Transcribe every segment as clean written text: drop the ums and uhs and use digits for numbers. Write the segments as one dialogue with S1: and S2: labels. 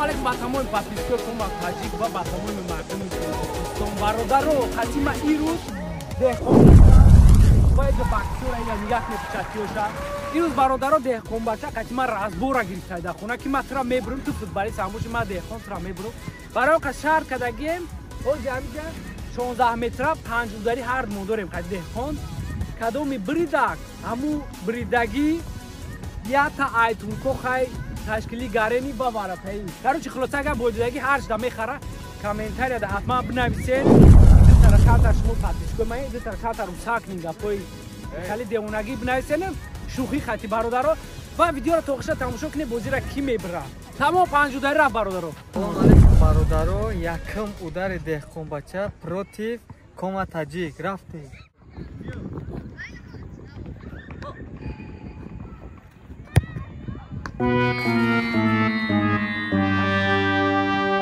S1: Алейкум ба тамоми подписчикон ва таҷик ва ба тамоми мардуми Тоҷикистон. Бародаро, қатима ирӯз деҳқон ва иҷо баксёра ина нигах мепучатиёша. Ирӯз бародаро деҳқонбача қатима разбора гирифта дар хона ки ман тура мебурам, ту футболист ҳамбоши, ман деҳқон тура мебурам. Барои қа шарт кардагием, ҳози ҳамиҷа 16 метра 5 удари ҳар мо дорем қати деҳқон. Кадоми бридак, ҳаму бридагӣ ята айтунко хай ташкили гарени ва варатаи. Короче, хулоса агар бойдодагӣ ҳар шуда мехара, комментарияда ҳатман бинависед. Дутара камтар шумо подписчикои ман, дутара камтар русакнин гапҳои хеле девонагӣ бинависенем, шӯхӣ хати бародаро. Ва видеоро то охиша тамошо кунед, бозиро кӣ мебира. Тамом 5 удари рафт бародаро.
S2: Салом алейкум бародаро, якум удари деҳқонбача против Кома Таҷик рафтем.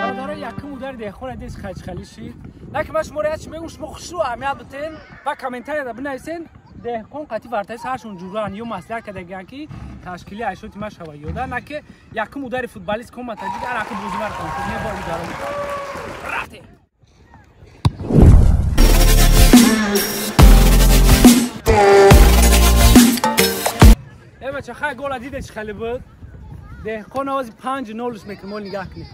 S1: Бародаро, якум удари деҳқон дес хаҷхалӣ шид. Лакин ман шуморо як чиз мегӯм, шумо хушрӯ аҳамият битен ва комментарияда бинависен. Деҳқон қати вартаис ҳаршон ҷуран ё маслиҳат кардагиянд ки ташкили айшоти ма шава ёда, на ки якум удари футболист Кома Таҷик ар аки бозӣ мара тамошо кунед, бо ударо рафтем. Э бача, хай гола диде чӣ хеле буд? Деҳқон овози 5-0 мекунем, мо нигаҳ кунед.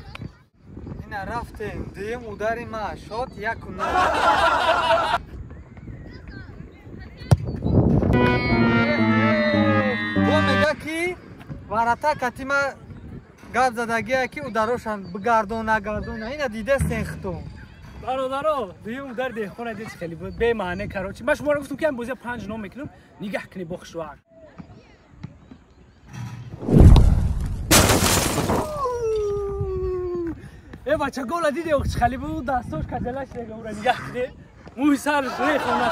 S2: Ина рафтем, дуюм удари ма шот 1-0. Бо мега ки варата катима гап задагия ки ударошан бигардон нагардон, ина дидестен хитон.
S1: Бародаро, дуюм удари деҳқон диде чӣ хеле буд? Бемаъне, короче. Ман шуморо гуфтам ки ҳам бозия 5-0 мекунам, нигаҳ кунед бо хушвақт. Э бача, гола диде чӣ хеле буд? Дастош казалаш дега, ура нигаҳ кунед. Мӯи сараш рехона.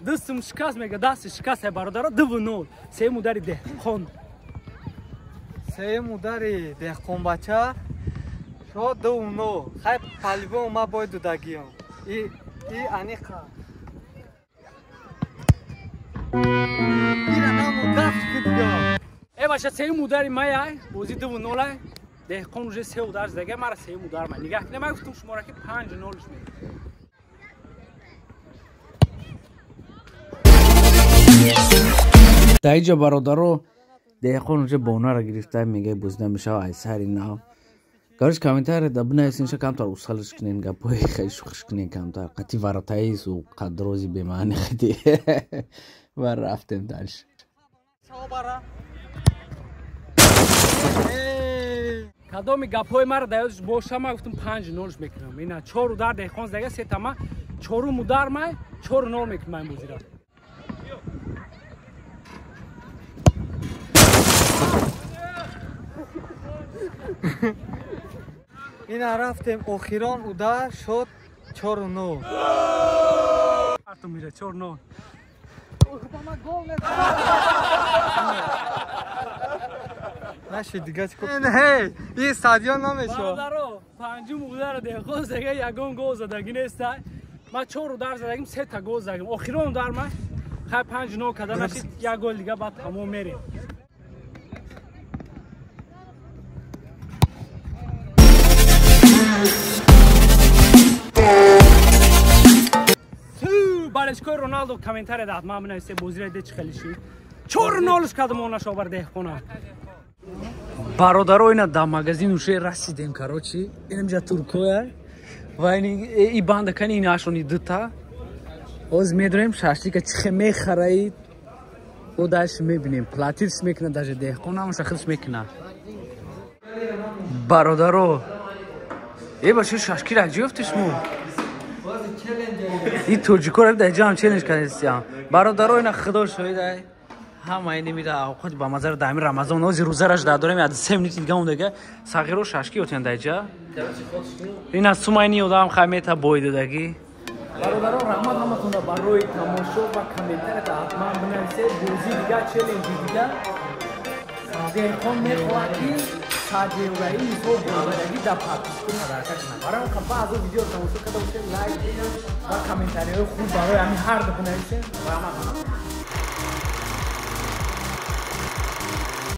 S1: Дастум шикаст мега, дасти шикаст бародаро, 2-0. Сеюм удари деҳқон.
S2: Сеюм удари деҳқонбача шод 2-0. Хай палибон ма бой дудагиём. И аниқа. Ира наму даст кидгам.
S1: Э бача, сеюм удари мая, бозӣ 2-0 ай. Деҳқон уже се удар задага, мара сеюм удар ма. Нигаҳ кунед, ман гуфтам шуморо ки 5-0 мекунам.
S3: Дар инҷо бародаро деҳқон уже бонара гирифта, мега бозӣ намешава ай сари нав. Короче, комментарияда бинависен, камтар усалиш кунен, гапҳои хеле шӯхиш кунен камтар. Қати варатаису қадрози бемаъни хати. Ва рафтем дальше.
S1: Кадоми гапҳои маро дар ёдаш боша, ман гуфтам 5-0 мекунам. Ина 4 удар деҳқон задага, се тама, чорум удар май 4-0 мекунам ин бозиро.
S2: Ина рафтем, охирон удар шод 4-0.
S1: Артум мира 4-0.
S2: Наши дига чӣ кор? Ҳей, ин стадион намешавад.
S1: Бародаро, панҷум удар деҳқон задага, ягон гол задагӣ неста. Ман 4 удар задагим, се та гол задагим. Охирон удар ман хай 5-0 карда нашид, як гол дига баъд тамом мерем. Балешкои Роналдо комментария дад, ман бинависе бозиро де чӣ хеле шид. 4-0 кардам он нашобар деҳқона. Бародаро, ина дар магазин уше расидем, короче. Инамҷа туркоя ва и банда кани инашони дута. Ҳоз медонем шашлика чӣ хе мехараид. О дальше мебинем. Платирш мекунад даже деҳқон, ҳамаша худш мекунад. Бародаро, э бача, шашкира ҷи шумо? И тоҷикоро дар ҷам челлендж кардестиям. Бародаро, ина худо шоҳид ай. Ҳама ин мира авқот ба мазар дар ҳамин Рамазон ози рӯзараш дар дорем, як 3 минути дига мондага. Сағиро шашки ётен дар ҷа. Ина сумайни одам хай мета бой додагӣ. Бародаро, раҳмат ҳаматонро барои тамошо ва комментарията ҳатман бинависед. Бозӣ дига, челленҷи дига. Деҳқон мехоҳад ки садевраи мисол бозидагӣ дар подписку подарка кунад. Барои он ка баъзо видеоро тамошо карда бошед, лайк ва комментарияҳои хуб барои ҳамин ҳар ду бинависед. Раҳмат ҳаматон.